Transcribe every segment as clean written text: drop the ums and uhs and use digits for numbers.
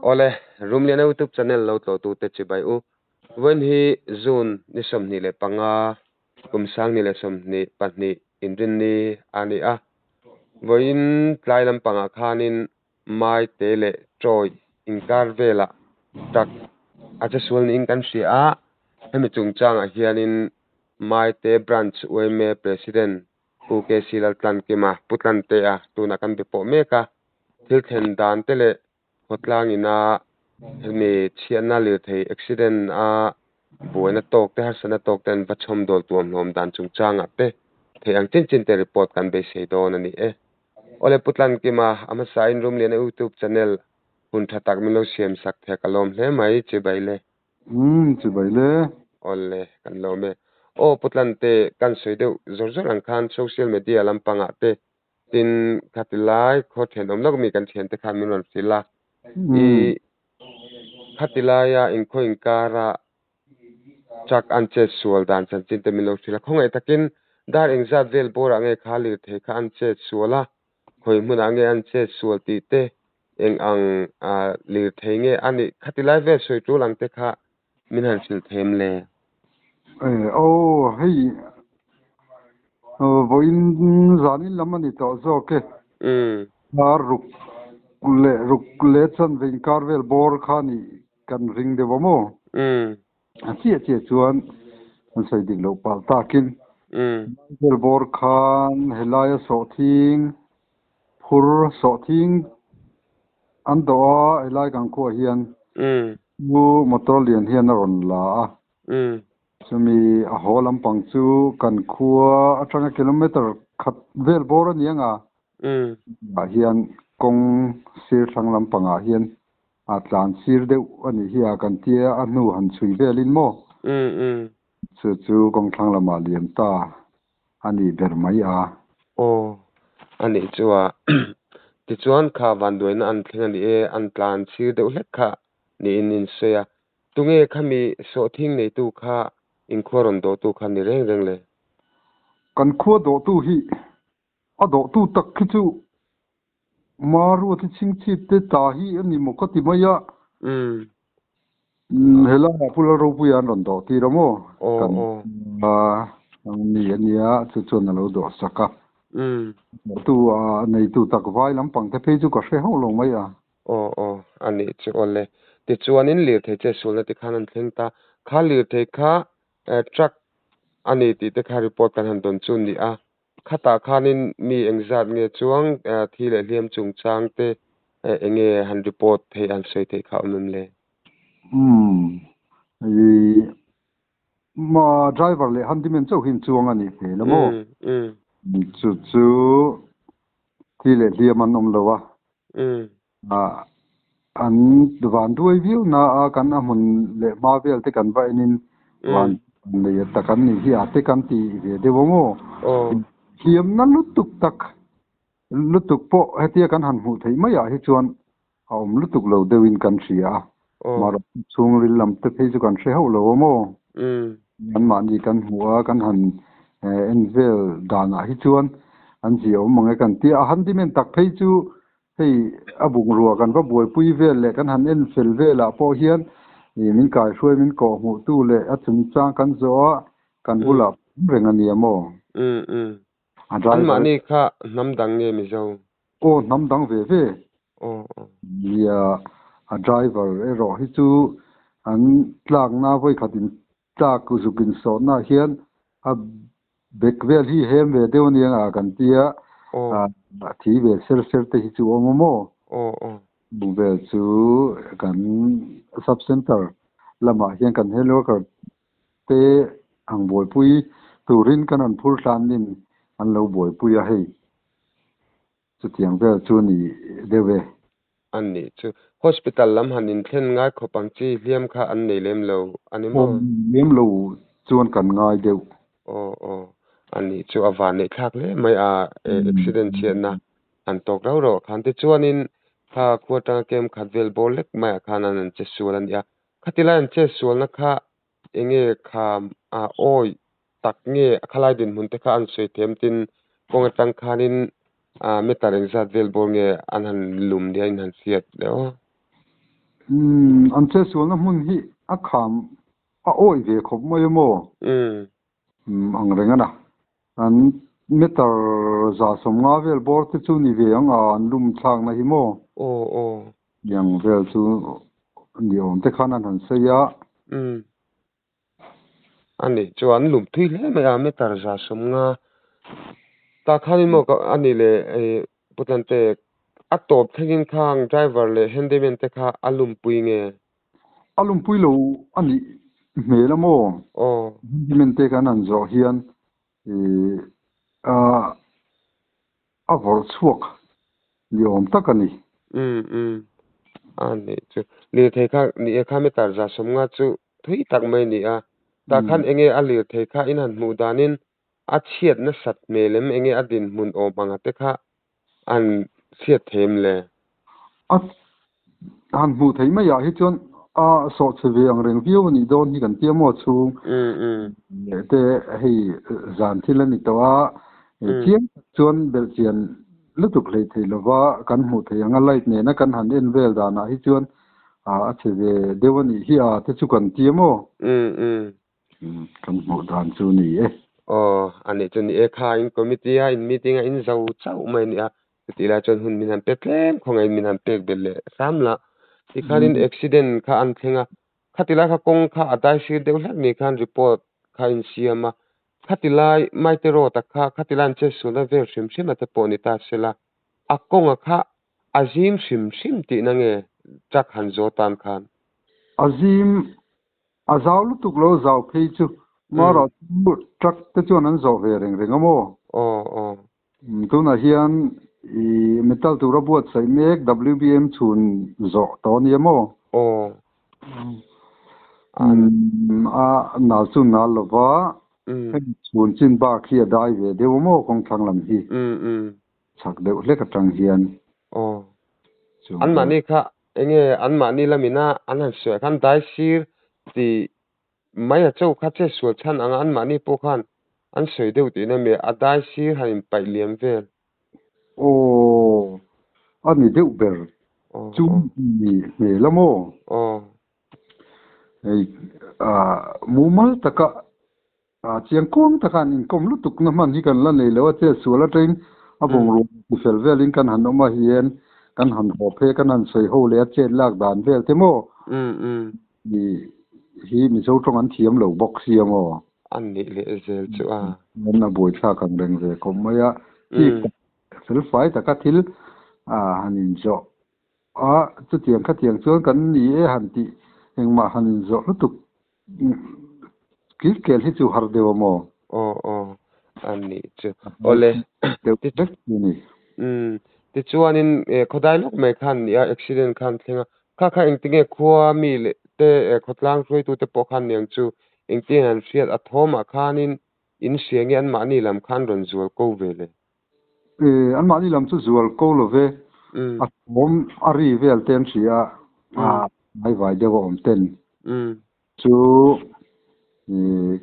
Awle, Rumliana YouTube channel lo tlawhtute chibai u. Vawiin hi June ni 25, kum 2022 inrinni a ni a. Vawiin tlai lampangah khanin Maite leh Troy inkar velah truck a che sual niin kan hria a. Hemi chungchangah hianin Maite Branch yma President Pu KC Laltlankima, Pu Tlantea tunah kan be pawh mek a. Thil thlen dan te leh khawtlang ina hemi chhiatna lirthei accident a buaina tawk te harsatna tawk te an va chhawm dawl tuam hlawm dan chungchangah te theih ang chin chin te report kan beisei dawn a ni e. Awle Pu Tlankima, a hmasain Rumliana YouTube channel hun tha tak min lo siam sak thei a ka lawm hle mai, chibai le. Umm, chibai le. Awle, kan lawm e. Aw Pu Tlante, kan sawi deuh zawr zawr ang khan social media lampangah te Tin, khati lai khaw thenawm lawk mi kan thiante khan min rawn hrilh a, i khati laia inkhaw inkara truck an chet sual dan chanchin te min lo hrilh a. Khawngaih takin dar engzat vel bawrah nge kha lirthei kha an chet sual a, khawi hmunah nge an chet sual tih te, eng ang lirthei nge a nih khati lai vel sawi tul ang te kha Min han hrilh thei em le? Aw, hei vawiin zanin lam a ni tawh zawk e. Kar ruk leh ruk leh chanve inkar vel bawr kha nih kan ring deuh a maw? A chiah chiah chuan an sawi dik loh palh takin vel bawr khan helaia sawhthing phur sawhthing an dawh a, helai kan khuaah hian chu motor lian hian a rawn la a. Chumi a haw lampang chu kan khua atanga kilometer khat vel bawr a ni ang a, ah hian kawng sir thlang lampangah hian a tlan sir deuh a nih hi a kan tia a hnu han chhui velin maw? Chu chu kawng thlang lamah liam ta a nih ber mai a. Aw, a nih chu a. Tichuan kha vanduaina an thleng a ni e, an tlan chhir deuh hlek kha niin in sawi a. Tunge khami sawhthing neitu kha inkhua rawn dawhtu kha ni reng reng le? Kan khua dawhtu hi a dawhtu tak khi chu Maruati chhingchhip te ta hi a ni maw ka ti mai a. Helaiah Pu Lalropuia an rawn dawh tir a maw? Kan mi a nia, chu chuan a lo dawh sak a. Dawhtu a neitu tak vai lampang te phei chu ka hre hauh lo mai a. Aw aw, a nih chu awle. Tichuanin lirthei che sualna te khan an thleng ta. Kha lirthei kha truck a ni tih te kha report kan han dawn chu a ni a. Khatah khanin mi engzat nge chuang thi leh hliam chungchang te enge han report theih han sawi theih kha awm em le? Umm, i ma driver leh handyman chauh hi an chuang a nih hmel a maw? Chu chu thi leh hliam an awm lo a. An van duai viau na a kan a hmun leh hma vel te kan va enin van nei tak an nih hi a te kan ti ve deuh ang aw. Hliamna lutuk tak lutuk pawh hetia kan han hmuh theih maiah hi chuan a awm lutuk lo deuhin kan hria a. Mahrawh chhungril lam te phei chu kan hre hauh lo ang aw. Anmahni kan hmuh a kan han en vel danah hi chuan an ziaawm ang e kan ti a. A handyman tak phei chu Hei a bungrua kan va buaipui vel leh kan han en fel velah pawh hian ih min kaihruai min kawh hmuh tu leh a chungchang kan zawh a kan bulah awm reng a nia maw? Umm umm. A driver. Anmahni kha hnam dang nge Mizo? Aw hnam dang ve ve. Aw aw. Nia a driver erawh hi chu an tlakna vawikhat in tlak zuk insawhna hian a Bek vel hi hem ve deuh ania nga kan tia a thi ve ser ser te hi chu awm a maw? Bung vel chu kan sub center lamah hian kan health worker te ang buaipui turin kan rawn phur hlanin an lo buaipui a hei. Chutiang vel chu ni deuh e. A nih chu. Hospital lam han inthlen ngai khawp ang chi hliam kha an nei lem lo a ni maw? Awm lem lo chuan kan ngai deuh. Aw aw. A nih chu a van neih thlak hle mai a accident chhiatna han tawk rauh rauh ah khan. Tichuanin kha khua atanga kem khat vel bawr lek maiah khan an an che sual a nia. Khatilai an che sualna kha Enge kha a awi tak nge a khalai dinhmun te kha an sawi them tin kawng atang khanin a meter engzat vel bawr nge an han lum nia in han hriat le aw. Umm an chetsualna hmun hi a kham a awih ve khawp mai a maw? Umm ang reng a na. An meter 150 vel bawr te chu ni ve ang a an lum thlakna hi maw? Aw aw. Tiang vel chu ni awm te khan an han sawi a. Umm. A nih chu an lum thui hle mai a meter 150. Tah khanin maw ka a nih leh eh Putlante a tawp thlengin khang driver leh handyman te kha a lumpui nge? A lumpui lo a nih hmel a maw? Aw. Handyman te kan han zawh hian ih a a vawrh chhuak ni awm tak a ni. Umm umm. A nih chu. Lirthei kha ni e kha meter 150 chu thui tak mai a ni a. Tah khan eng nge a lirthei kha in han hmuh danin a chhiat nasat hmel em eng nge a dinhmun awm anga te kha an chhiat thei em le? A han hmuh theih maiah hi chuan a sawh chhe ve ang reng viau a nih dawn hi kan tia maw chhung leh te hei zan thil a ni tawh a, chiang tak chuan belhchian lutuk hleih theih lova kan hmuh theih ang a light nena kan han en vel danah hi chuan a chhe ve deuh a nih hi a te chu kan tia maw? Kan hmuh dan chu ni e. Aw, a nih chu ni e kha in committee a in meeting a in zo chauh mai a ni a, chutih lai chuan hun min han pe tlem khawngaih in min han pek belh leh hram la. Tikhanin accident kha an thleng a, khati lai kha kawng kha a dai sir deuh hlek ni khan report kha in siam a, khati lai Maite road a kha khati lai an chetsualna vel hrim hrim a te pawh ni ta sela, a kawnga kha a zim hrim hrim tihna nge truck han zawh tan khan? A zim A zau lutuk lo zau phei chu Mara chu truck te chuan an zawh ve reng reng a maw? Aw aw. Tunah hian i metal tura buatsaih mek WBM chhun zawh tawh a nia maw? Aw. A nal chu nal lova hemi chhun chin bak hi a dai ve deuh a maw kawngthlang lam hi? Chak deuh hlek atang hian. Aw. Anmahni kha Enge anmahni lamina an han sawi ah khan dai sir tih mai a cho kha che sual chhan anga anmahni pawh khan an sawi deuh tihna mi a dai sir han inpaih liam vel. Aw, a ni deuh ber chu ni hmel a maw? Aw. Hei mumal taka chiang kuang taka an inkawm lutuk na hman hi kan la nei lo a, che sual atangin a bungrua ti fel velin kan han awm a hian kan han haw phei kan han sawi ho leh a chet lak dan vel te maw hi Mizo tawng an thiam lo bawk sia maw? A nih leh zel chu a. An a buaithlak ang reng ve khawp mai a, chik fel fai taka thil han inzawh A, chutiang khatiang chuan kan ni e han tih engmah han inzawh lutuk kilkel hi chu har deuh a maw? Aw aw, a nih chu. Awle, Deuh vek chu a ni. Umm, tichuanin khawdai lawk mai khan nia accident khan thleng a, kha kha engtinge khua mi leh te khawtlang hruaitute pawh khan niang chu engtinge han hriat a thawmah khanin in hria nge anmahni lam khan rawn zual ko ve le? Anmahni lam chu zual ko lo ve, a thawm a ri vel te an hria a, a vai deuh a awm ten. Chu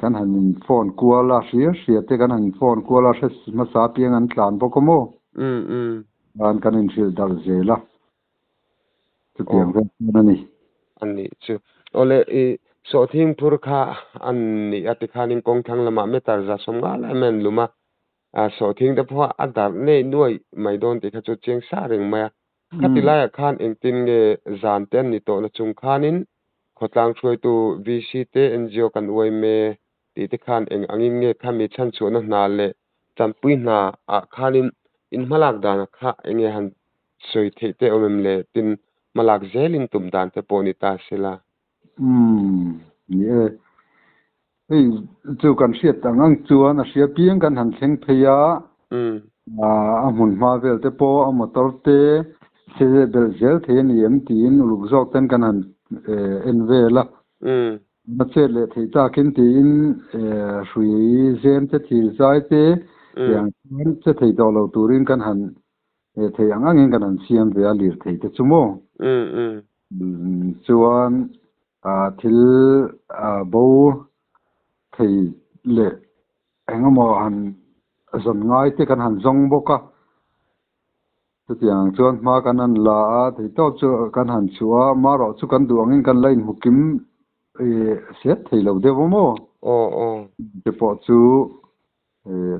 kan han in phone kual a, hria hria te kan han in phone kual a, hre hmasa apiang an tlan bawk a maw? Khan kan inhrilh darh zel a, chutiang vel chuan a ni. A nih chu. Awle i sawhthing phur kha an nih a tikhanin kawngthlang lamah meter 150 lai mai an lum a, A sawhthing te pawh a darh nei nuai mai dawn tih kha chu chiang sa reng mai a. Khati laiah khan engtin nge zan te an ni tawh na chung khanin khawtlang hruaitu VC te NGO kan uai me tih te khan eng angin nge khami chhanchhuahna hna leh chanpui hna ah khanin in hmalak danah kha eng nge han sawi theih te awm em le tin hmalak zelin tum dan te pawh ni ta sela. Umm, ni e. Hei chu kan hriat ang ang chuan a hria piang kan han thleng phei a, a hmun hma vel te pawh a motor te che belh zel thei a ni em tiin uluk zawk ten kan han en vel a. A chet leh theih takin tiin hrui zem te thil zai te tiang chuan che thei tawh lo turin kan han thei ang angin kan han siam ve a lir thei te chu maw? Chuan thil bo thei leh engemaw han zawn ngai te kan han zawng bawk a. Chutiang chuan hma kan han la a, theitawp chu kan han chhuah a, marawh chu kan duh angin kan la inhmu kim set thei lo deuh a maw? Aw aw. Te pawh chu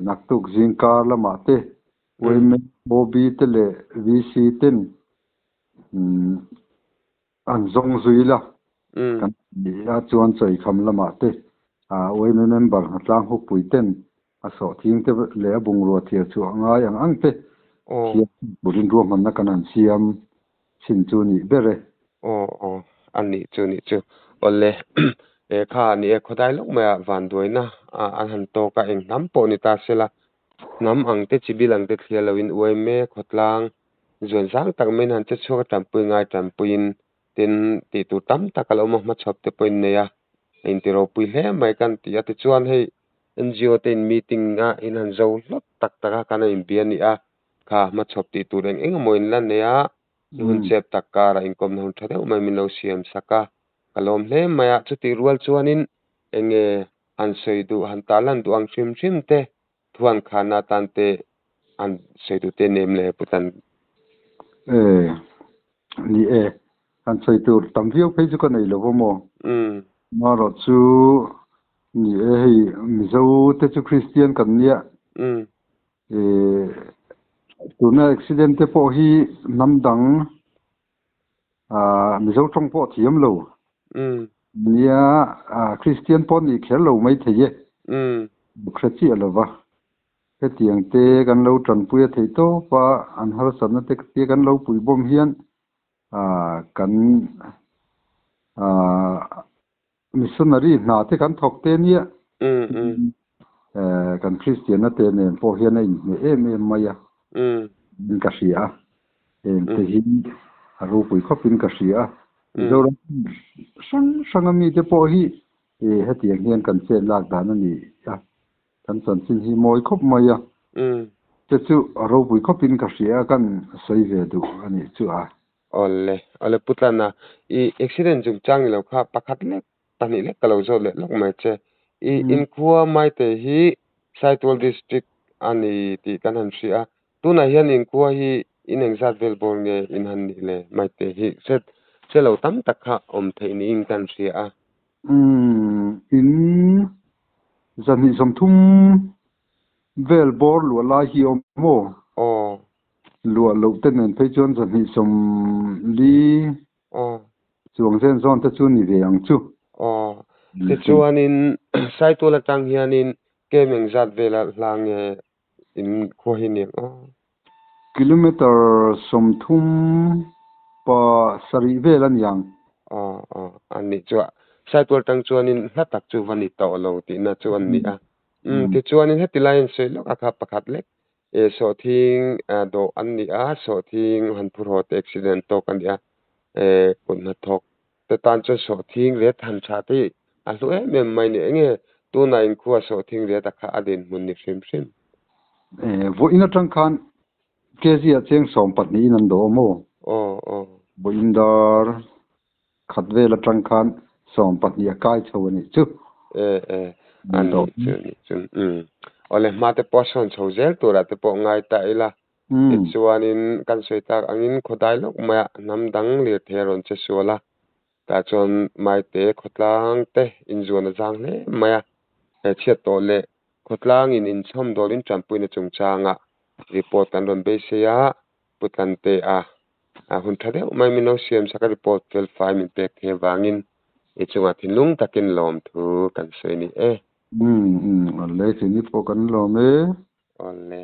naktuk zingkar lamah te yma, OB te leh VC ten an zawng zui la kan ti a, chuan chawikham lamah te yma member hnatlang hukpui ten a sawhthing te leh a bungrua thiar chhuah ngai ang ang te thiam turin ruahmanna kan han siam chin chu nih ber e. Aw aw, a nih chu nih chu. Awle, e kha ni e khawdai lawk mai ah vanduaina an han tawk a, eng hnam pawh ni ta sela hnam ang te chi bil ang te thliar loin yma khawtlang zuan zang tak maiin han che chhuak a tanpui ngai tanpuiin tin tih tur tam tak a lo awm a, hmachhawp te pawhin nei a, a inti ropui hle mai kan ti a. Tichuan hei NGO te in meeting a in han zo hlawt tak tak a kan a inbia a ni a, kha hmachhawp tih tur eng eng emaw in la nei a, i hun chep tak karah inkawmna hun tha deuh mai min lo siam sak a, ka lawm hle mai a. Chutih rual chuanin eng nge han sawi duh han tarlan duh ang hrim hrim te Thuan khana atan te an sawi duh te nem le Putan. E, ni e, han sawi tur tam viau phei chu ka nei lo va maw? Marawh chu ni e, hei Mizo te chu Kristian kan nia. E, tuna accident te pawh hi hnam dang Mizo tawng pawh thiam lo. Nia, Kristian pawh nih kher lo mai thei e. Hre chiah lo va. Hetiang te kan lo tanpui a theih tawp a, an harsatna te tia kan lo puihbawm hian kan missionary hna te kan thawk te nia. Kan Kristianna te nen pawh hian a inhmeh em em mai a, in ka hria a. Heng te hi a ropui khawpin ka hria a. Mizoram hrang hranga mite pawh hi hetiang hian kan chet lak dan a ni a. Kan chanchin hi mawi khawp mai a. Te chu a ropui khawpin ka hria a, kan sawi ve duh a nih chu a. Awle, awle Pu Tlana, i accident chungchang ni lo kha pakhat lek pahnih lek ka lo zawt leh lawk mai che. I inkhua Maite hi Saitual District a ni tih kan han hria a, tunah hian inkhua hi in engzat vel bawr nge in han nih le Maite hi hre hre lo tam tak kha awm theih niin kan hria a. Umm, in zahnih sawmthum vel bawr luah lai hi awm maw? Aw. Luah loh te nen phei chuan zahnih sawmli. Aw. Chuang zen zawn te chu ni ve ang chu. Aw. Tichuanin Saitual atang hianin kem engzat vela hla nge in khua hi ni ang aw? Kilometer 30 pa sarih vel a ni ang. Aw aw a nih chu a. Saitual atang chuanin hla tak chu va ni tawh lo tihna chu an ni a. Umm tichuanin heti laiin sawi lawk a kha pakhat lek E sawhthing dawh an ni a, sawhthing han phur haw te accident tawk a ni a, e kut hnathawk te tan chuan sawhthing ret han tha te hi a hlu em em mai ni. Enge tunah inkhua sawhthing ret a kha a dinhmun ni hrim hrim? E vawiin atang khan kg ah cheng 12 in an dawh a maw? Aw aw. Vawiin dar khat vel atang khan 12 a kai chho a nih chu. E e, a nih chu nih chu. Umm. Awle hma te pawh a sawn chho zel turah te pawh ngai ta ila. Tichuanin kan sawi tak angin khawdai lawk maia hnam dang lirthei a rawn che sual a. Tah chuan Maite khawtlang te inzuan a zang hle mai a. He chhiat tawh leh khawtlangin inchhawm dawlin tanpuina chungchangah report kan rawn beisei a, Pu Tlantea A hun tha deuh mai min lo siam sak a report fel fai min pek thei avangin i chungah thinlung takin lawm thu kan sawi ni e. Umm umm awle thini pawh kan lawm e. Awle.